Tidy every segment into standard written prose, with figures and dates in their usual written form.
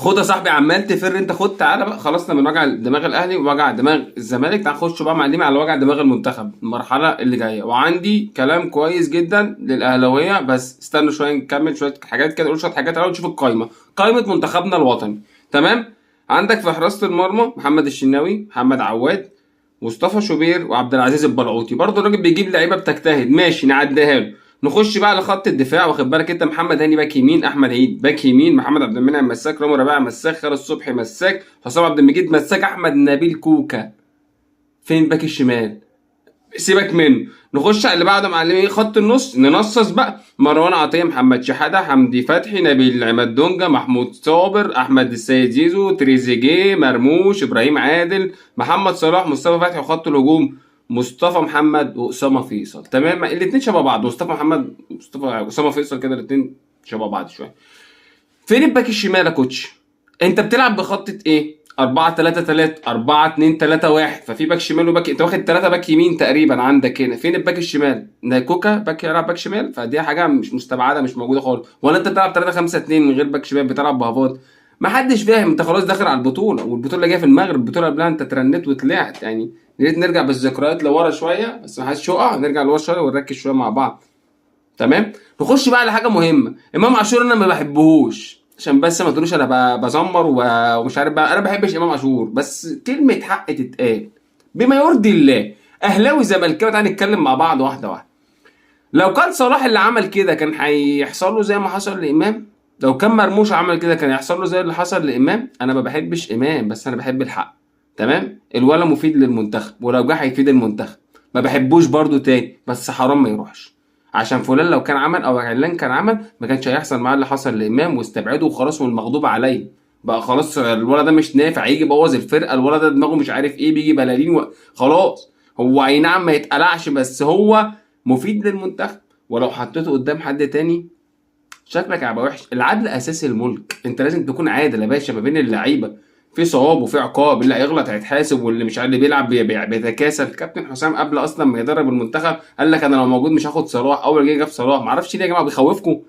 خد يا صاحبي، عمال تفر انت. خد تعالى بقى، خلصنا من وجع دماغ الاهلي ووجع دماغ الزمالك، تعال نخش بقى معلمي على وجع دماغ المنتخب المرحلة اللي جاية. وعندي كلام كويس جدا للاهلاويه، بس استنوا شوية نكمل شوية حاجات كده، نقول شوية حاجات الاول نشوف القايمة، قايمة منتخبنا الوطني. تمام، عندك في حراسة المرمى محمد الشناوي، محمد عواد، مصطفى شوبير، وعبد العزيز البلعوطي. برضه الراجل بيجيب لعيبة بتجتهد، ماشي نعديها له. نخش بقى لخط الدفاع، واخد بالك انت، محمد هاني باك يمين، احمد عيد باك يمين، محمد عبد المنعم مساك، رامي ربيعة مساك، خالد صبحي مساك، حسام عبد المجيد مساك، احمد نبيل كوكا. فين باك الشمال؟ سيبك منه. نخش على اللي بعده معلمين، خط النص ننصص بقى: مروان عطية، محمد شحاته، حمدي فتحي، نبيل عماد دونجا، محمود صابر، احمد السيد زيزو، تريزيجيه، مرموش، ابراهيم عادل، محمد صلاح، مصطفى فتحي. وخط الهجوم مصطفى محمد واسامة فيصل. تمام، الاثنين شبه بعض، مصطفى محمد مصطفى اسامة فيصل كده، الاثنين شبه بعض شوية. فين الباك الشمال يا coach؟ انت بتلعب بخطه ايه؟ 4 3 3، 4 2 3 1، ففي باك شمال وباك، انت واخد 3 باك يمين تقريبا عندك هنا. فين الباك الشمال؟ ده كوكا باك يلعب باك شمال، فدي حاجة مش مستبعده، مش موجودة خالص. ولا انت بتلعب 3 5 2 من غير باك شمال، بتلعب بهافات؟ ما حدش فاهم. انت خلاص داخل على البطولة، والبطوله جاية في المغرب، البطولة قبلها انت ترنت وطلعت. يعني يا ريت نرجع بالذكريات لورا شوية، بس ما حدش يقع، نرجع لورا شوية ونركز شوية مع بعض. تمام، نخش بقى على حاجة مهمة. امام عاشور انا ما بحبهوش، عشان بس ما تقولوش انا بزمر ومش عارف بقى، انا ما بحبش امام عاشور، بس كلمة حق تتقال بما يرضي الله. اهلاوي زملكاوي، تعالى نتكلم مع بعض واحدة واحدة. لو كان صلاح اللي عمل كده كان هيحصل له زي ما حصل لامام؟ لو كان مرموش عمل كده كان هيحصل له زي اللي حصل لامام؟ انا ما بحبش امام، بس انا بحب الحق. تمام، الولا مفيد للمنتخب، ولو جه هيفيد المنتخب. ما بحبوش برضو تاني، بس حرام ما يروحش، عشان فلان لو كان عمل او علان كان عمل ما كانش هيحصل معاه اللي حصل لامام. واستبعده وخلاص، والمغضوب عليه بقى خلاص، الولد ده مش نافع، هيجي يبوظ الفرقة، الولد ده دماغه مش عارف ايه، بيجي بلالين خلاص. هو اي نعم ما يتقلعش، بس هو مفيد للمنتخب، ولو حطيته قدام حد تاني شكلك هيبقى وحش. العدل اساس الملك، انت لازم تكون عادل يا باشا ما بين اللعيبة، في صواب وفي عقاب، اللي هيغلط هيتحاسب، واللي مش عارف اللي بيلعب بيتكاسل. كابتن حسام قبل اصلا ما يدرب المنتخب قال لك انا لو موجود مش هاخد صلاح، اول جه جاب صلاح. ما اعرفش ليه يا جماعة بيخوفكم،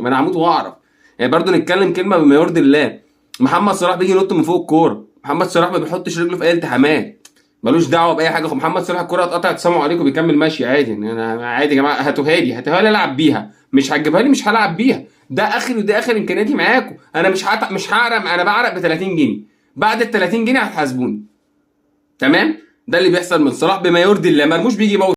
ما انا هموت واعرف. يعني برضو نتكلم كلمة بما يرضي الله، محمد صلاح بيجي ينط من فوق الكورة، محمد صلاح ما بيحطش رجله في اي التحامات، ملوش دعوه باي حاجة. محمد صلاح الكورة اتقطعت سلام عليكم بيكمل ماشي عادي. يعني انا عادي يا جماعة، هاتوها لي هاتوها لي العب بيها، مش هتجيبها لي مش هلعب بيها. ده اخر وده اخر امكانياتي معاكم. انا مش هعرق، انا بعرق ب 30 جنيه، بعد ال 30 جنيه هتحاسبوني. تمام، ده اللي بيحصل من صلاح بما يرضي الله. مرموش بيجي يبوظ